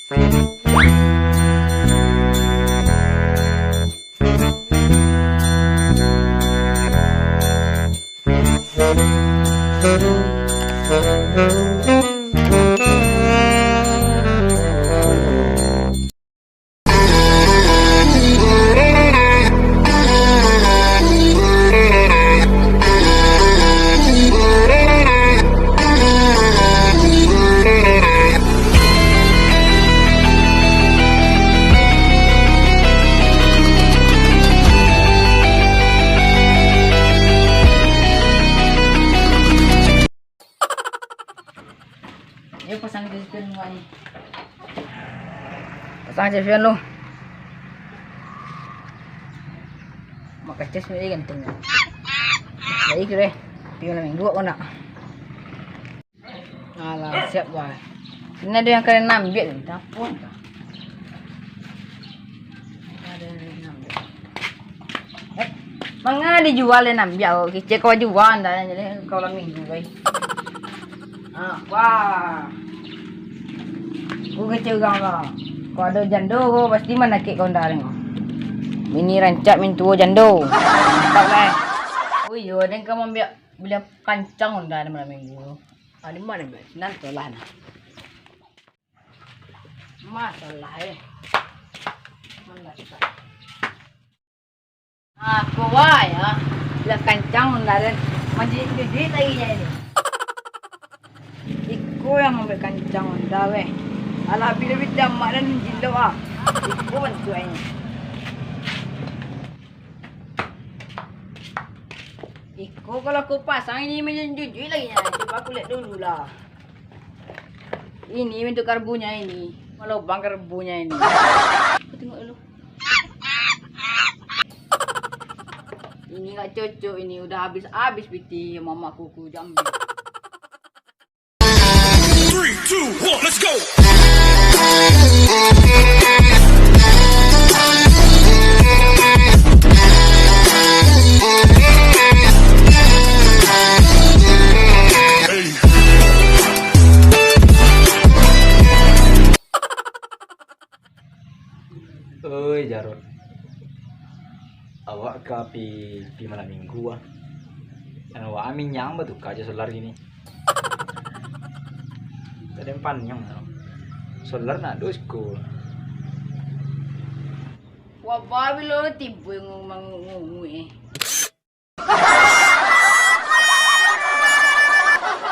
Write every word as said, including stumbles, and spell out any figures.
Yo, pasang J P N lu ni. Pasang J P N lu. Mak kecil sebenarnya ganteng. Baik deh. Tinggal minggu kau nak. Alah, siap bah. Ini ada yang kalian ambil ni, apa entah. Ada yang ambil. Eh, manga dijual dan ambil, kicik kau jual dah, jadi kau lah minggu, guys. Ah, wah. Kau kecil urang lah. Kau ada jando, kau pasti manakik kau dah, tengok. Mini rancak, mintuo jando. Mantap, guys. Oh iyo, dan kau ambil beli kancang dah malam minggu. Ah, di mana, guys? Nanti lah, nah. Masalah, eh. Mana kita? Aku wah ya, lah kancang undaran. Manjijik-jijik lagi nya ini. Iko yang ambil kancang unda weh. Alah, bila-bila mak dan jilok ah. Iko bantuak ini. Iko kalau aku pasang ini manjijik lagi nya. Coba aku lihat dulu lah. Ini bentuk karbunya ini. Malobang karbunya ini. Aku tengok dulu. Ini nggak cocok ini, udah habis-habis piti mamak kuku jambi. Three, two, one, let's go. Oi, Jarot. Awak ka pi, pi malam minggu ah. Nan awak minyak batuka jo solar kini. Tadi paniang. Solar nak duo siko. Wabah bilo tibo yang mangungu-ngungu eh.